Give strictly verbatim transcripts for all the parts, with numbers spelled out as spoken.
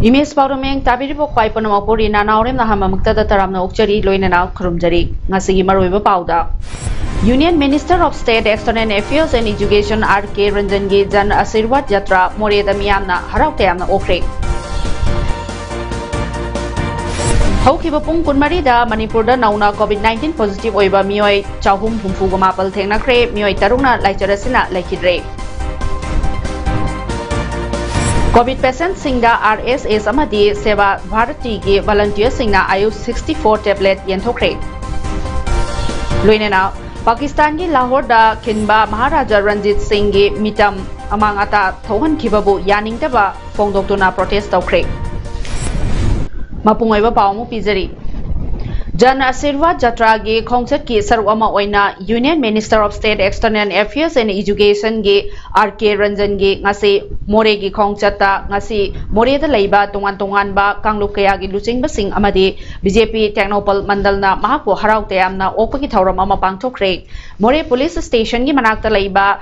Image ꯄꯥꯎꯗꯝ ꯃꯌꯦꯡ ꯇꯥꯕꯤꯔꯤꯕ ꯈ꯭ꯋꯥꯏ ꯄꯨꯝꯅꯃꯛꯄꯨ ꯔꯤꯅꯥ ꯅꯥꯎꯔꯦꯝꯅ ꯍꯝꯕꯃꯛꯇꯗ ꯇꯔꯥꯝꯅ ꯑꯣꯛꯆꯔꯤ, ꯂꯣꯏꯅꯅ ꯈꯨꯔꯨꯝꯖꯔꯤ꯫ ꯉꯁꯤꯒꯤ ꯃꯔꯨꯑꯣꯏꯕ ꯄꯥꯎꯗ, Union Minister of State External Affairs and Education R K Ranjan ꯒꯤ ꯖꯟ ꯑꯁꯤꯔꯋꯥꯗ ꯌꯥꯇ꯭ꯔꯥ ꯃꯣꯔꯦꯗ ꯃꯤꯌꯥꯝꯅ ꯍꯔꯥꯎ ꯇꯌꯥꯝꯅ ꯑꯣꯛꯈ꯭ꯔꯦ꯫ ꯍꯧꯈꯤꯕ ꯄꯨꯡ ꯀꯨꯟꯃꯔꯤꯗ ꯃꯅꯤꯄꯨꯔꯗ ꯅꯧꯅ COVID nineteen positive ꯑꯣꯏꯕ ꯃꯤꯑꯣꯏ ꯆꯍꯨꯝ ꯍꯨꯝꯐꯨꯒ ꯃꯥꯄꯜ ꯊꯦꯡꯅꯈ꯭ꯔꯦ, ꯃꯤꯑꯣꯏ ꯇꯔꯨꯛꯅ ꯂꯥꯏꯆꯠ ꯑꯁꯤꯅ ꯂꯩꯈꯤꯗ꯭ꯔꯦ꯫ COVID patientꯁꯤꯡꯗ R S S ꯑꯃꯗꯤ ꯁꯦꯕꯥ ꯚꯥꯔꯇꯤꯒꯤ volunteerꯁꯤꯡꯅ ꯑꯌꯨꯁ sixty four tablet ꯌꯦꯟꯊꯣꯛꯈ꯭ꯔꯦ꯫ ꯂꯣꯏꯅꯅ ꯄꯥꯀꯤꯁꯇꯥꯟꯒꯤ ꯂꯥꯍꯣꯔꯗ ꯈꯤꯟꯕ ꯃꯍꯥꯔꯥꯖꯥ ꯔꯟꯖꯤꯠ ꯁꯤꯡꯒꯤ ꯃꯤꯇꯝ ꯑꯃꯥꯡ ꯑꯇꯥ ꯊꯣꯛꯍꯟꯈꯤꯕꯕꯨ ꯌꯥꯅꯤꯡꯗꯕ ꯐꯣꯡꯗꯣꯛꯇꯨꯅ protest ꯇꯧꯈ꯭ꯔꯦ꯫ ꯃꯄꯨꯡ ꯑꯣꯏꯕ ꯄꯥꯎ ꯑꯃꯨꯛ ꯄꯤꯖꯔꯤ꯫ ꯖꯟ ꯑꯁꯤꯔꯋꯥꯗ ꯖꯇ꯭ꯔꯥꯒꯤ ꯈꯣꯡꯆꯠꯀꯤ ꯁꯔꯨꯛ ꯑꯃ ꯑꯣꯏꯅ Union Minister of State External Affairs and Educationꯒꯤ R K ꯔꯟꯖꯟꯒꯤ ꯉꯁꯤ ꯃꯣꯔꯦꯒꯤ ꯈꯣꯡꯆꯠꯇ ꯉꯁꯤ ꯃꯣꯔꯦꯗ ꯂꯩꯕ ꯇꯣꯉꯥꯟ ꯇꯣꯉꯥꯟꯕ ꯀꯥꯡꯂꯨꯞ ꯀꯌꯥꯒꯤ ꯂꯨꯆꯤꯡꯕꯁꯤꯡ ꯑꯃꯗꯤ B J P ꯇꯦꯡꯅꯧꯄꯜ ꯃꯟꯗꯜꯅ ꯃꯍꯥꯛꯄꯨ ꯍꯔꯥꯎ ꯇꯌꯥꯝꯅ ꯑꯣꯛꯄꯒꯤ ꯊꯧꯔꯝ ꯑꯃ ꯄꯥꯡꯊꯣꯛꯈ꯭ꯔꯦ꯫ ꯃꯣꯔꯦ ꯄꯨꯂꯤꯁ ꯁ꯭ꯇꯦꯁꯟꯒꯤ ꯃꯅꯥꯛꯇ ꯂꯩꯕ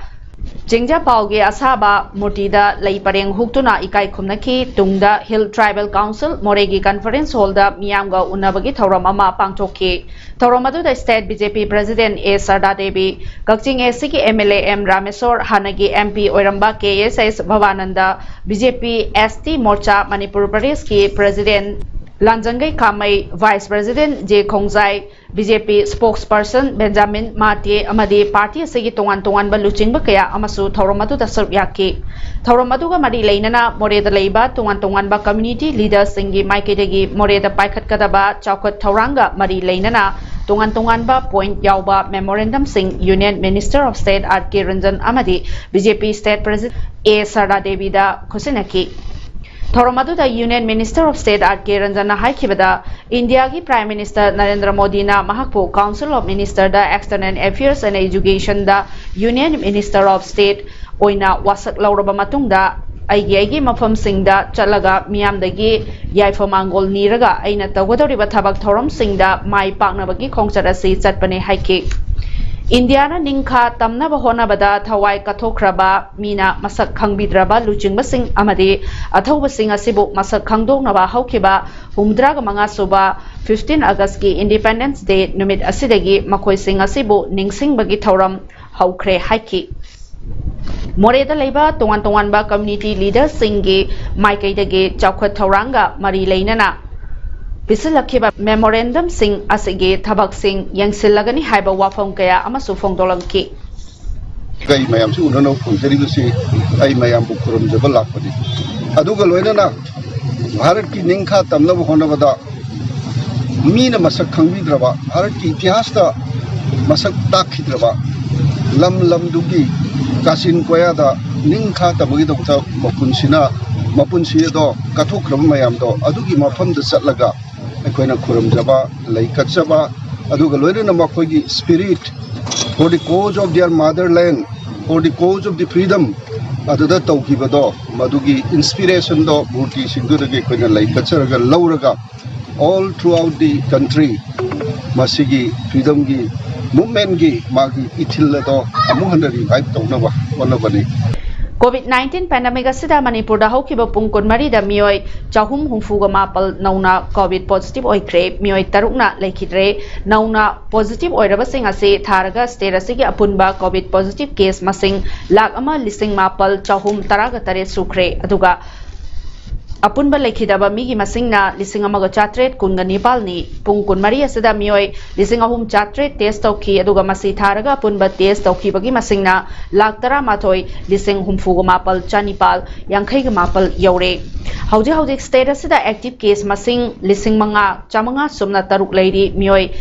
ꯆꯤꯡꯖꯥꯄꯥꯎꯒꯤ ꯑꯁꯥꯕ ꯃꯨꯔꯇꯤꯗ ꯂꯩ ꯄꯔꯦꯡ ꯍꯨꯛꯇꯨꯅ ꯏꯀꯥꯏ ꯈꯨꯝꯅꯈꯤ꯫ ꯇꯨꯡꯗ Hill Tribal Council ꯃꯣꯔꯦꯒꯤ conference hallꯗ ꯃꯤꯌꯥꯝꯒ ꯎꯅꯕꯒꯤ ꯊꯧꯔꯝ ꯑꯃ ꯄꯥꯡꯊꯣꯛꯈꯤ꯫ ꯊꯧꯔꯝ ꯑꯗꯨꯗ state B J P president A ꯁꯔꯗꯥ Devi, Kakching A Cꯒꯤ M L A M Rameshwor, ꯍꯥꯟꯅꯒꯤ M P ꯑꯣꯏꯔꯝꯕ K S S ꯚꯕꯥꯅꯟꯗ, B J P S T ꯃꯣꯔꯆꯥ Manipur ꯄ꯭ꯔꯗꯦꯁꯀꯤ president ꯂꯥꯟꯖꯪꯒꯩ ꯀꯥꯃꯩ, vice president J ꯈꯣꯡꯖꯥꯏ, B J P spokesperson Benjamin Mate ꯑꯃꯗꯤ party ꯑꯁꯤꯒꯤ ꯇꯣꯉꯥꯟ ꯇꯣꯉꯥꯟꯕ ꯂꯨꯆꯤꯡꯕ ꯀꯌꯥ ꯑꯃꯁꯨ ꯊꯧꯔꯝ ꯑꯗꯨꯗ ꯁꯔꯨꯛ ꯌꯥꯈꯤ꯫ ꯊꯧꯔꯝ ꯑꯗꯨꯒ ꯃꯔꯤ ꯂꯩꯅꯅ ꯃꯣꯔꯦꯗ ꯂꯩꯕ ꯇꯣꯉꯥꯟ ꯇꯣꯉꯥꯟꯕ community leaderꯁꯤꯡꯒꯤ ꯃꯥꯏꯀꯩꯗꯒꯤ ꯃꯣꯔꯦꯗ ꯄꯥꯏꯈꯠꯀꯗꯕ ꯆꯥꯎꯈꯠ ꯊꯧꯔꯥꯡꯒ ꯃꯔꯤ ꯂꯩꯅꯅ ꯇꯣꯉꯥꯟ ꯇꯣꯉꯥꯟꯕ point ꯌꯥꯎꯕ memorandumꯁꯤꯡ Union Minister of State R K Ranjan ꯑꯃꯗꯤ B J P state president A ꯁꯔꯗꯥ ꯗꯦꯕꯤꯗ ꯈꯨꯠꯁꯤꯟꯅꯈꯤ꯫ ꯊꯧꯔꯝ ꯑꯗꯨꯗ Union Minister of State R K Ranjan ꯅ ꯍꯥꯏꯈꯤꯕꯗ, ꯏꯟꯗꯤꯌꯥꯒꯤ Prime Minister ꯅꯔꯦꯟꯗ꯭ꯔ ꯃꯣꯗꯤꯅ ꯃꯍꯥꯛꯄꯨ Council of Minister the External Affairs and Education the Union Minister of State ꯑꯣꯏꯅ ꯋꯥꯁꯛ ꯂꯧꯔꯕ ꯃꯇꯨꯡꯗ, ꯑꯩꯒꯤ ꯑꯩꯒꯤ ꯃꯐꯝꯁꯤꯡꯗ ꯆꯠꯂꯒ ꯃꯤꯌꯥꯝꯗꯒꯤ ꯌꯥꯏꯐ ꯃꯥꯡꯒꯣꯜ ꯅꯤꯔꯒ ꯑꯩꯅ ꯇꯧꯒꯗꯧꯔꯤꯕ ꯊꯕꯛ ꯊꯧꯔꯝꯁꯤꯡꯗ ꯃꯥꯏ ꯄꯥꯛꯅꯕꯒꯤ ꯈꯣꯡꯆꯠ ꯑꯁꯤ ꯆꯠꯄꯅꯤ ꯍꯥꯏꯈꯤ꯫ ꯏꯟꯗꯤꯌꯥꯅ ꯅꯤꯡꯈꯥ ꯇꯝꯅꯕ ꯍꯣꯠꯅꯕꯗ ꯊꯋꯥꯏ ꯀꯠꯊꯣꯛꯈ꯭ꯔꯕ, ꯃꯤꯅ ꯃꯁꯛ ꯈꯪꯕꯤꯗ꯭ꯔꯕ ꯂꯨꯆꯤꯡꯕꯁꯤꯡ ꯑꯃꯗꯤ ꯑꯊꯧꯕꯁꯤꯡ ꯑꯁꯤꯕꯨ ꯃꯁꯛ ꯈꯪꯗꯣꯛꯅꯕ ꯍꯧꯈꯤꯕ ꯍꯨꯝꯐꯨꯇꯔꯥꯒ ꯃꯉꯥ ꯁꯨꯕ fifteen August ꯀꯤ Independence Day ꯅꯨꯃꯤꯠ ꯑꯁꯤꯗꯒꯤ ꯃꯈꯣꯏꯁꯤꯡ ꯑꯁꯤꯕꯨ ꯅꯤꯡꯁꯤꯡꯕꯒꯤ ꯊꯧꯔꯝ ꯍꯧꯈ꯭ꯔꯦ ꯍꯥꯏꯈꯤ꯫ ꯃꯣꯔꯦꯗ ꯂꯩꯕ ꯇꯣꯉꯥꯟ ꯇꯣꯉꯥꯟꯕ community leader ꯁꯤꯡꯒꯤ ꯃꯥꯏꯀꯩꯗꯒꯤ ꯆꯥꯎꯈꯠ ꯊꯧꯔꯥꯡꯒ ꯃꯔꯤ ꯂꯩꯅꯅ ꯄꯤꯁꯤꯜꯂꯛꯈꯤꯕ memorandum ꯁꯤꯡ ꯑꯁꯤꯒꯤ ꯊꯕꯛꯁꯤꯡ ꯌꯦꯡꯁꯤꯜꯂꯒꯅꯤ ꯍꯥꯏꯕ ꯋꯥꯐꯝ ꯀꯌꯥ ꯑꯃꯁꯨ ꯐꯣꯡꯗꯣꯛꯂꯝꯈꯤ꯫ ꯑꯩ ꯃꯌꯥꯝꯁꯤ ꯎꯅꯅꯕ ꯐꯪꯖꯔꯤꯕꯁꯤ ꯑꯩ ꯃꯌꯥꯝꯕꯨ ꯈꯨꯔꯨꯝꯖꯕ ꯂꯥꯛꯄꯅꯤ꯫ ꯑꯗꯨꯒ ꯂꯣꯏꯅꯅ ꯚꯥꯔꯠꯀꯤ ꯅꯤꯡꯈꯥ ꯇꯝꯅꯕ ꯍꯣꯠꯅꯕꯗ ꯃꯤꯅ ꯃꯁꯛ ꯈꯪꯕꯤꯗ꯭ꯔꯕ, ꯚꯥꯔꯠꯀꯤ ꯏꯇꯤꯍꯥꯁꯇ ꯃꯁꯛ ꯇꯥꯛꯈꯤꯗ꯭ꯔꯕ ꯂꯝ ꯂꯝꯗꯨꯒꯤ ꯀꯥꯆꯤꯟ ꯀꯣꯌꯥꯗ ꯅꯤꯡꯈꯥ ꯇꯝꯕꯒꯤꯗꯃꯛꯇ ꯃꯄꯨꯟꯁꯤꯅ, ꯃꯄꯨꯟꯁꯤ ꯑꯗꯣ ꯀꯠꯊꯣꯛꯈ꯭ꯔꯕ ꯃꯌꯥꯝꯗꯣ, ꯑꯗꯨꯒꯤ ꯃꯐꯝꯗ ꯆꯠꯂꯒ ꯑꯩꯈꯣꯏꯅ ꯈꯨꯔꯨꯝꯖꯕ, ꯂꯩ ꯀꯠꯆꯕ, ꯑꯗꯨꯒ ꯂꯣꯏꯅꯅ ꯃꯈꯣꯏꯒꯤ spirit, for the cause of their motherland, for the cause of the freedom, ꯑꯗꯨꯗ ꯇꯧꯈꯤꯕꯗꯣ, ꯃꯗꯨꯒꯤ inspiration ꯗꯣ ꯃꯨꯔꯇꯤꯁꯤꯡꯗꯨꯗꯒꯤ ꯑꯩꯈꯣꯏꯅ ꯂꯩ ꯀꯠꯆꯔꯒ ꯂꯧꯔꯒ, all throughout the country ꯃꯁꯤꯒꯤ freedom ꯒꯤ movement ꯀꯤ ꯃꯥꯒꯤ ꯏꯊꯤꯜ ꯑꯗꯣ ꯑꯃꯨꯛ ꯍꯟꯅ revive ꯇꯧꯅꯕ ꯍꯣꯠꯅꯕꯅꯤ꯫ COVID nineteen pandemic ꯑꯁꯤꯗ ꯃꯅꯤꯄꯨꯔꯗ ꯍꯧꯈꯤꯕ ꯄꯨꯡ ꯀꯨꯟꯃꯔꯤꯗ ꯃꯤꯑꯣꯏ ꯆꯍꯨꯝ ꯍꯨꯝꯐꯨꯒ ꯃꯥꯄꯜ ꯅꯧꯅ COVID positive ꯑꯣꯏꯈ꯭ꯔꯦ, ꯃꯤꯑꯣꯏ ꯇꯔꯨꯛꯅ ꯂꯩꯈꯤꯗ꯭ꯔꯦ꯫ ꯅꯧꯅ positive ꯑꯣꯏꯔꯕꯁꯤꯡ ꯑꯁꯤ ꯊꯥꯔꯒ state ꯑꯁꯤꯒꯤ ꯑꯄꯨꯟꯕ COVID positive case ꯃꯁꯤꯡ ꯂꯥꯈ ꯑꯃ ꯂꯤꯁꯤꯡ ꯃꯥꯄꯜ ꯆꯍꯨꯝ ꯇꯔꯥꯒ ꯇꯔꯦꯠ ꯁꯨꯈ꯭ꯔꯦ꯫ ꯑꯗꯨꯒ ꯑꯄꯨꯟꯕ ꯂꯩꯈꯤꯗꯕ ꯃꯤꯒꯤ ꯃꯁꯤꯡꯅ ꯂꯤꯁꯤꯡ ꯑꯃꯒ ꯆꯥꯇ꯭ꯔꯦꯠ ꯀꯨꯟꯒ ꯅꯤꯄꯥꯜꯅꯤ꯫ ꯄꯨꯡ ꯀꯨꯟꯃꯔꯤ ꯑꯁꯤꯗ ꯃꯤꯑꯣꯏ ꯂꯤꯁꯤꯡ ꯑꯍꯨꯝ ꯆꯥꯇ꯭ꯔꯦꯠ test ꯇꯧꯈꯤ, ꯑꯗꯨꯒ ꯃꯁꯤ ꯊꯥꯔꯒ ꯑꯄꯨꯟꯕ test ꯇꯧꯈꯤꯕꯒꯤ ꯃꯁꯤꯡꯅ ꯂꯥꯈ ꯇꯔꯥꯃꯥꯊꯣꯏ ꯂꯤꯁꯤꯡ ꯍꯨꯝꯐꯨꯒ ꯃꯥꯄꯜ ꯆꯅꯤꯄꯥꯜ ꯌꯥꯡꯈꯩꯒ ꯃꯥꯄꯜ ꯌꯧꯔꯦ꯫ ꯍꯧꯖꯤꯛ ꯍꯧꯖꯤꯛ state ꯑꯁꯤꯗ active case ꯃꯁꯤꯡ ꯂꯤꯁꯤꯡ ꯃꯉꯥ ꯆꯥꯃꯉꯥ ꯁꯨꯞꯅ ꯇꯔꯨꯛ ꯂꯩꯔꯤ꯫ ꯃꯤꯑꯣꯏ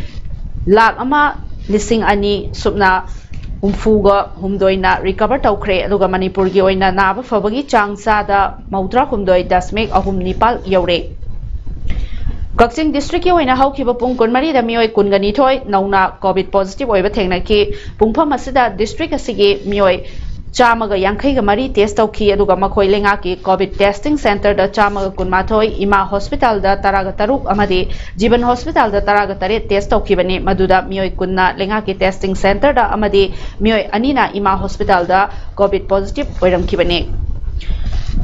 ꯂꯥꯈ ꯑꯃ ꯂꯤꯁꯤꯡ ꯑꯅꯤ ꯁꯨꯞꯅ ꯍꯨꯝꯐꯨꯒ ꯍꯨꯝꯗꯣꯏꯅ ꯔꯤꯀꯚꯔ ꯇꯧꯈ꯭ꯔꯦ꯫ ꯑꯗꯨꯒ ꯃꯅꯤꯄꯨꯔꯒꯤ ꯑꯣꯏꯅ ꯅꯥꯕ ꯐꯕꯒꯤ ꯆꯥꯡ ꯆꯥꯗ ꯃꯧꯗ꯭ꯔꯥ ꯍꯨꯝꯗꯣꯏ ꯗꯁꯃꯤꯛ ꯑꯍꯨꯝ ꯅꯤꯄꯥꯜ ꯌꯧꯔꯦ꯫ ꯀꯛꯆꯤꯡ ꯗꯤꯁꯇ꯭ꯔꯤꯛꯀꯤ ꯑꯣꯏꯅ ꯍꯧꯈꯤꯕ ꯄꯨꯡ ꯀꯨꯟꯃꯔꯤꯗ ꯃꯤꯑꯣꯏ ꯀꯨꯟꯒ ꯅꯤꯊꯣꯏ ꯅꯧꯅ ꯀꯣꯚꯤꯗ ꯄꯣꯖꯤꯇꯤꯚ ꯑꯣꯏꯕ ꯊꯦꯡꯅꯈꯤ꯫ ꯄꯨꯡꯐꯝ ꯑꯁꯤꯗ ꯗꯤꯁꯇ꯭ꯔꯤꯛ ꯑꯁꯤꯒꯤ ꯃꯤꯑꯣꯏ ꯆꯥꯝꯃꯒ ꯌꯥꯡꯈꯩꯒ ꯃꯔꯤ ꯇꯦꯁ ꯇꯧꯈꯤ꯫ ꯑꯗꯨꯒ ꯃꯈꯣꯏ ꯂꯩꯉꯥꯛꯀꯤ ꯀꯣꯚꯤꯗ ꯇꯦꯁꯇꯤꯡ ꯁꯦꯟꯇꯔꯗ ꯆꯥꯝꯃꯒ ꯀꯨꯟꯃꯥꯊꯣꯏ, ꯏꯃꯥ ꯍꯣꯁꯄꯤꯇꯥꯜꯗ ꯇꯔꯥꯒ ꯇꯔꯨꯛ ꯑꯃꯗꯤ ꯖꯤꯕꯟ ꯍꯣꯁꯄꯤꯇꯥꯜꯗ ꯇꯔꯥꯒ ꯇꯔꯦꯠ ꯇꯦꯁ ꯇꯧꯈꯤꯕꯅꯤ꯫ ꯃꯗꯨꯗ ꯃꯤꯑꯣꯏ ꯀꯨꯟꯅ ꯂꯩꯉꯥꯛꯀꯤ ꯇꯦꯁꯇꯤꯡ ꯁꯦꯟꯇꯔꯗ ꯑꯃꯗꯤ ꯃꯤꯑꯣꯏ ꯑꯅꯤꯅ ꯏꯃꯥ ꯍꯣꯁꯄꯤꯇꯥꯜꯗ ꯀꯣꯚꯤꯗ ꯄꯣꯖꯤꯇꯤꯚ ꯑꯣꯏꯔꯝꯈꯤꯕꯅꯤ꯫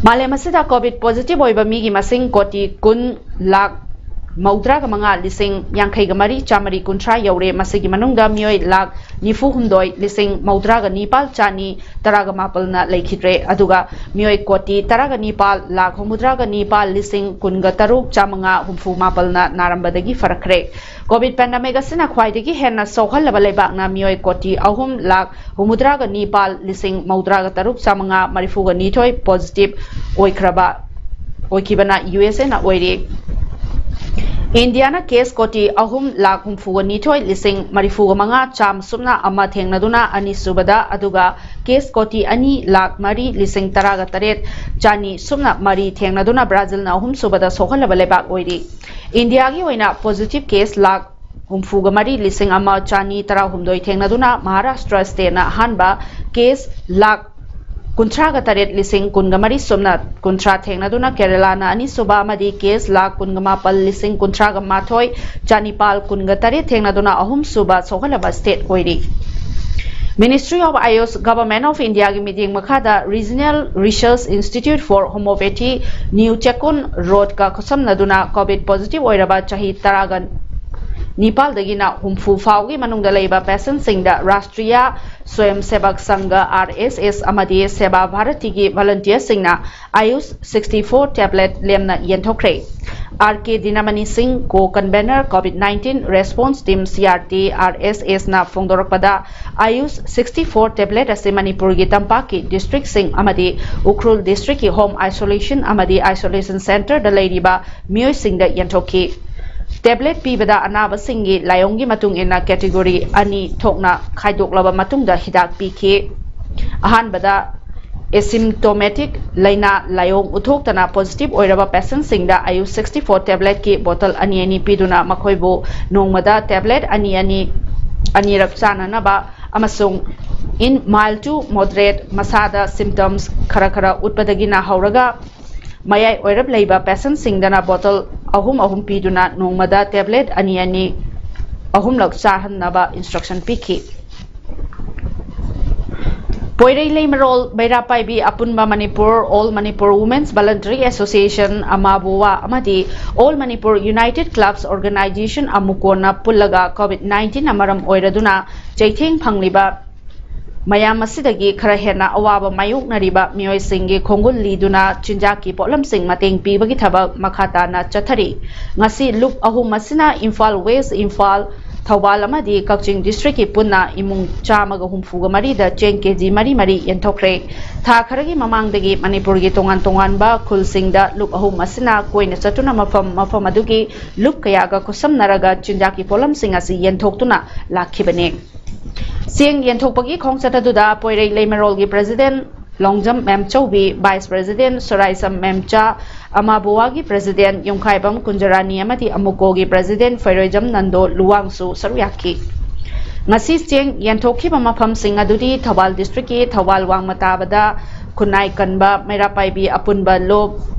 ꯃꯥꯂꯦꯝ ꯑꯁꯤꯗ ꯀꯣꯚꯤꯗ ꯄꯣꯖꯤꯇꯤꯚ ꯑꯣꯏꯕ ꯃꯤꯒꯤ ꯃꯁꯤꯡ ꯀꯣꯇꯤ ꯀꯨꯟ ꯂꯥꯈ ꯃꯧꯗ꯭ꯔꯥꯒ ꯃꯉꯥ ꯂꯤꯁꯤꯡ ꯌꯥꯡꯈꯩꯒ ꯃꯔꯤ ꯆꯥꯃꯔꯤ ꯀꯨꯟꯊ꯭ꯔꯥ ꯌꯧꯔꯦ꯫ ꯃꯁꯤꯒꯤ ꯃꯅꯨꯡꯗ ꯃꯤꯑꯣꯏ ꯂꯥꯈ ꯅꯤꯐꯨ ꯍꯨꯝꯗꯣꯏ ꯂꯤꯁꯤꯡ ꯃꯧꯗ꯭ꯔꯥꯒ ꯅꯤꯄꯥꯜ ꯆꯥꯅꯤ ꯇꯔꯥꯒ ꯃꯥꯄꯜꯅ ꯂꯩꯈꯤꯗ꯭ꯔꯦ꯫ ꯑꯗꯨꯒ ꯃꯤꯑꯣꯏ ꯀꯣꯇꯤ ꯇꯔꯥꯒ ꯅꯤꯄꯥꯜ ꯂꯥꯈ ꯍꯨꯝꯐꯨꯇꯔꯥꯒ ꯅꯤꯄꯥꯜ ꯂꯤꯁꯤꯡ ꯀꯨꯟꯒ ꯇꯔꯨꯛ ꯆꯥꯃꯉꯥ ꯍꯨꯝꯐꯨ ꯃꯥꯄꯜꯅ ꯅꯥꯔꯝꯕꯗꯒꯤ ꯐꯔꯛꯈ꯭ꯔꯦ꯫ ꯀꯣꯚꯤꯗ ꯄꯦꯟꯗꯦꯃꯤꯛ ꯑꯁꯤꯅ ꯈ꯭ꯋꯥꯏꯗꯒꯤ ꯍꯦꯟꯅ ꯁꯣꯛꯍꯜꯂꯕ ꯂꯩꯕꯥꯛꯅ ꯃꯤꯑꯣꯏ ꯀꯣꯇꯤ ꯑꯍꯨꯝ ꯂꯥꯈ ꯍꯨꯝꯐꯨꯇꯔꯥꯒ ꯅꯤꯄꯥꯜ ꯂꯤꯁꯤꯡ ꯃꯧꯗ꯭ꯔꯥꯒ ꯇꯔꯨꯛ ꯆꯥꯃꯉꯥ ꯃꯔꯤꯐꯨꯒ ꯅꯤꯊꯣꯏ ꯄꯣꯖꯤꯇꯤꯚ ꯑꯣꯏꯈ꯭ꯔꯕ ꯑꯣꯏꯈꯤꯕꯅ ꯌꯨ ꯑꯦꯁ ꯑꯦꯅ ꯑꯣꯏꯔꯤ꯫ ꯏꯟꯗꯤꯌꯥꯅ ꯀꯦꯁ ꯀꯣꯇꯤ ꯑꯍꯨꯝ ꯂꯥꯈ ꯍꯨꯝꯐꯨꯒ ꯅꯤꯊꯣꯏ ꯂꯤꯁꯤꯡ ꯃꯔꯤꯐꯨꯒ ꯃꯉꯥ ꯆꯥꯝ ꯁꯨꯞꯅ ꯑꯃ ꯊꯦꯡꯅꯗꯨꯅ ꯑꯅꯤꯁꯨꯕꯗ, ꯑꯗꯨꯒ ꯀꯦꯁ ꯀꯣꯇꯤ ꯑꯅꯤ ꯂꯥꯈ ꯃꯔꯤ ꯂꯤꯁꯤꯡ ꯇꯔꯥꯒ ꯇꯔꯦꯠ ꯆꯥꯅꯤ ꯁꯨꯞꯅ ꯃꯔꯤ ꯊꯦꯡꯅꯗꯨꯅ ꯕ꯭ꯔꯥꯖꯤꯜꯅ ꯑꯍꯨꯝꯁꯨꯕꯗ ꯁꯣꯛꯍꯜꯂꯕ ꯂꯩꯕꯥꯛ ꯑꯣꯏꯔꯤ꯫ ꯏꯟꯗꯤꯌꯥꯒꯤ ꯑꯣꯏꯅ ꯄꯣꯖꯤꯇꯤꯚ ꯀꯦꯁ ꯂꯥꯈ ꯍꯨꯝꯐꯨꯒ ꯃꯔꯤ ꯂꯤꯁꯤꯡ ꯑꯃ ꯆꯥꯅꯤ ꯇꯔꯥꯍꯨꯝꯗꯣꯏ ꯊꯦꯡꯅꯗꯨꯅ ꯃꯍꯥꯔꯥꯁꯇ꯭ꯔ ꯁ꯭ꯇꯦꯠꯅ ꯑꯍꯥꯟꯕ, ꯀꯦꯁ ꯂꯥꯈ ꯀꯨꯟꯊ꯭ꯔꯥꯒ ꯇꯔꯦꯠ ꯂꯤꯁꯤꯡ ꯀꯨꯟꯒ ꯃꯔꯤ ꯁꯨꯞꯅ ꯀꯨꯟꯊ꯭ꯔꯥ ꯊꯦꯡꯅꯗꯨꯅ ꯀꯦꯔꯂꯥꯅ ꯑꯅꯤꯁꯨꯕ ꯑꯃꯗꯤ ꯀꯦꯁ ꯂꯥꯈ ꯀꯨꯟꯒ ꯃꯥꯄꯜ ꯂꯤꯁꯤꯡ ꯀꯨꯟꯊ꯭ꯔꯥꯒ ꯃꯥꯊꯣꯏ ꯆꯥꯅꯤꯄꯥꯜ ꯀꯨꯟꯒ ꯇꯔꯦꯠ ꯊꯦꯡꯅꯗꯨꯅ ꯑꯍꯨꯝꯁꯨꯕ ꯁꯣꯛꯍꯜꯂꯕ ꯁ꯭ꯇꯦꯠ ꯑꯣꯏꯔꯤ꯫ Ministry of AYUSH, Government of Indiaꯒꯤ ꯃꯤꯠꯌꯦꯡ ꯃꯈꯥꯗ Regional Research Institute for Homeopathy, New Chekun Roadꯀ ꯈꯨꯠꯁꯝꯅꯗꯨꯅ ꯀꯣꯚꯤꯗ ꯄꯣꯖꯤꯇꯤꯚ ꯑꯣꯏꯔꯕ ꯆꯍꯤ ꯇꯔꯥꯒ ꯅꯤꯄꯥꯜꯗꯒꯤꯅ ꯍꯨꯝꯐꯨ ꯐꯥꯎꯒꯤ ꯃꯅꯨꯡꯗ ꯂꯩꯕ ꯄꯦꯁꯦꯟꯠꯁꯤꯡꯗ ꯔꯥꯁꯇ꯭ꯔꯤꯌꯥ ꯁ꯭ꯋꯌꯝ ꯁꯦꯕꯛ ꯁꯪꯘ, ꯑꯥꯔ ꯑꯦꯁ ꯑꯦꯁ, ꯑꯃꯗꯤ ꯁꯦꯕꯥ ꯚꯥꯔꯇꯤꯒꯤ ꯚꯣꯂꯨꯟꯇꯤꯌꯔꯁꯤꯡꯅ ꯑꯌꯨꯁ ꯁꯤꯛꯁꯇꯤ ꯐꯣꯔ ꯇꯦꯕ꯭ꯂꯦꯠ ꯂꯦꯝꯅ ꯌꯦꯟꯊꯣꯛꯈ꯭ꯔꯦ꯫ R K Dinamani Singh, co convener, Covid nineteen response team, C R T, R S ꯑꯦꯁꯅ ꯐꯣꯡꯗꯣꯔꯛꯄꯗ, ꯑꯌꯨꯁ ꯁꯤꯛꯁꯇꯤ ꯐꯣꯔ ꯇꯦꯕ꯭ꯂꯦꯠ ꯑꯁꯤ ꯃꯅꯤꯄꯨꯔꯒꯤ ꯇꯝꯄꯥꯛꯀꯤ ꯗꯤꯁꯇ꯭ꯔꯤꯛꯁꯤꯡ ꯑꯃꯗꯤ ꯎꯈ꯭ꯔꯨꯜ ꯗꯤꯁꯇ꯭ꯔꯤꯛꯀꯤ ꯍꯣꯝ ꯑꯥꯏꯁꯣꯂꯦꯁꯟ ꯑꯃꯗꯤ ꯑꯥꯏꯁꯣꯂꯦꯁꯟ ꯁꯦꯟꯇꯔꯗ ꯂꯩꯔꯤꯕ ꯃꯤꯑꯣꯏꯁꯤꯡꯗ ꯌꯦꯟꯊꯣꯛꯈꯤ꯫ tablet ꯄꯤꯕꯗ ꯑꯅꯥꯕꯁꯤꯡꯒꯤ ꯂꯥꯏꯑꯣꯡꯒꯤ ꯃꯇꯨꯡ ꯏꯟꯅ category ꯑꯅꯤ ꯊꯣꯛꯅ ꯈꯥꯏꯗꯣꯛꯂꯕ ꯃꯇꯨꯡꯗ ꯍꯤꯗꯥꯛ ꯄꯤꯈꯤ꯫ ꯑꯍꯥꯟꯕꯗ asymptomatic ꯂꯥꯏꯅꯥ ꯂꯥꯏꯑꯣꯡ ꯎꯠꯊꯣꯛꯇꯅ positive ꯑꯣꯏꯔꯕ patientꯁꯤꯡꯗ ꯑꯌꯨ sixty four tabletꯀꯤ bottle ꯑꯅꯤ ꯑꯅꯤ ꯄꯤꯗꯨꯅ ꯃꯈꯣꯏꯕꯨ ꯅꯣꯡꯃꯗ tablet ꯑꯅꯤ ꯑꯅꯤ ꯑꯅꯤꯔꯛ ꯆꯥꯅꯅꯕ ꯑꯃꯁꯨꯡ in mild to moderate ꯃꯁꯥꯗ symptoms ꯈꯔ ꯈꯔ ꯎꯠꯄꯗꯒꯤꯅ ꯍꯧꯔꯒ ꯃꯌꯥꯏ ꯑꯣꯏꯔꯞ ꯂꯩꯕ patientꯁꯤꯡꯗꯅ bottle ꯑꯍꯨꯝ ꯑꯍꯨꯝ ꯄꯤꯗꯨꯅ ꯅꯣꯡꯃꯗ tablet ꯑꯅꯤ ꯑꯅꯤ ꯑꯍꯨꯝꯂꯛ ꯆꯥꯍꯟꯅꯕ instruction ꯄꯤꯈꯤ꯫ ꯄꯣꯏꯔꯩ ꯂꯩꯃꯔꯣꯜ ꯃꯩꯔꯥ ꯄꯥꯏꯕꯤ ꯑꯄꯨꯟꯕ Manipur All Manipur Women's Voluntary Association ꯑꯃꯥꯕꯨꯋꯥ ꯑꯃꯗꯤ All Manipur United Clubs Organization ꯑꯃꯨꯀꯣꯟꯅ ꯄꯨꯜꯂꯒ COVID nineteenꯅ ꯃꯔꯝ ꯑꯣꯏꯔꯗꯨꯅ ꯆꯩꯊꯦꯡ ꯐꯪꯂꯤꯕ ꯃꯌꯥꯝ ꯑꯁꯤꯗꯒꯤ ꯈꯔ ꯍꯦꯟꯅ ꯑꯋꯥꯕ ꯃꯥꯌꯣꯛꯅꯔꯤꯕ ꯃꯤꯑꯣꯏꯁꯤꯡꯒꯤ ꯈꯣꯡꯒꯨꯜ ꯂꯤꯗꯨꯅ ꯆꯤꯟꯖꯥꯛꯀꯤ ꯄꯣꯠꯂꯝꯁꯤꯡ ꯃꯇꯦꯡ ꯄꯤꯕꯒꯤ ꯊꯕꯛ ꯃꯈꯥ ꯇꯥꯅ ꯆꯠꯊꯔꯤ꯫ ꯉꯁꯤ ꯂꯨꯞ ꯑꯍꯨꯝ ꯑꯁꯤꯅ ꯏꯝꯐꯥꯜ ꯋꯦꯁ, ꯏꯝꯐꯥꯜ, ꯊꯧꯕꯥꯜ ꯑꯃꯗꯤ ꯀꯛꯆꯤꯡ districtꯀꯤ ꯄꯨꯟꯅ ꯏꯃꯨꯡ ꯆꯥꯝꯃꯒ ꯍꯨꯝꯐꯨꯒ ꯃꯔꯤꯗ ꯆꯦꯡ KG ꯃꯔꯤ ꯃꯔꯤ ꯌꯦꯟꯊꯣꯛꯈ꯭ꯔꯦ꯫ ꯊꯥ ꯈꯔꯒꯤ ꯃꯃꯥꯡꯗꯒꯤ ꯃꯅꯤꯄꯨꯔꯒꯤ ꯇꯣꯉꯥꯟ ꯇꯣꯉꯥꯟꯕ ꯈꯨꯜꯁꯤꯡꯗ ꯂꯨꯞ ꯑꯍꯨꯝ ꯑꯁꯤꯅ ꯀꯣꯏꯅ ꯆꯠꯇꯨꯅ ꯃꯐꯝ ꯃꯐꯝ ꯑꯗꯨꯒꯤ ꯂꯨꯞ ꯀꯌꯥꯒ ꯈꯨꯠꯁꯝꯅꯔꯒ ꯆꯤꯟꯖꯥꯛꯀꯤ ꯄꯣꯠꯂꯝꯁꯤꯡ ꯑꯁꯤ ꯌꯦꯟꯊꯣꯛꯇꯨꯅ ꯂꯥꯛꯈꯤꯕꯅꯤ꯫ ꯆꯦꯡ ꯌꯦꯟꯊꯣꯛꯄꯒꯤ ꯈꯣꯡꯆꯠ ꯑꯗꯨꯗ ꯄꯣꯏꯔꯩ ꯂꯩꯃꯔꯣꯜꯒꯤ president Longjam ꯃꯦꯝꯆꯧꯕꯤ, vice president ꯁꯣꯔꯥꯏꯁꯝ ꯃꯦꯝꯆꯥ, ꯑꯃꯥꯕꯨꯋꯥꯒꯤ president ꯌꯨꯝꯈꯥꯏꯕꯝ ꯀꯨꯟꯖꯔꯥꯅꯤ ꯑꯃꯗꯤ ꯑꯃꯨꯀꯣꯒꯤ president ꯐꯩꯔꯣꯏꯖꯝ ꯅꯟꯗꯣ ꯂꯨꯋꯥꯡꯁꯨ ꯁꯔꯨꯛ ꯌꯥꯈꯤ꯫ ꯉꯁꯤ ꯆꯦꯡ ꯌꯦꯟꯊꯣꯛꯈꯤꯕ ꯃꯐꯝꯁꯤꯡ ꯑꯗꯨꯗꯤ ꯊꯧꯕꯥꯜ districtꯀꯤ ꯊꯧꯕꯥꯜ ꯋꯥꯡꯃ ꯇꯥꯕꯗ ꯈꯨꯟꯅꯥꯏ ꯀꯟꯕ ꯃꯩꯔꯥ ꯄꯥꯏꯕꯤ ꯑꯄꯨꯟꯕ ꯂꯨꯞ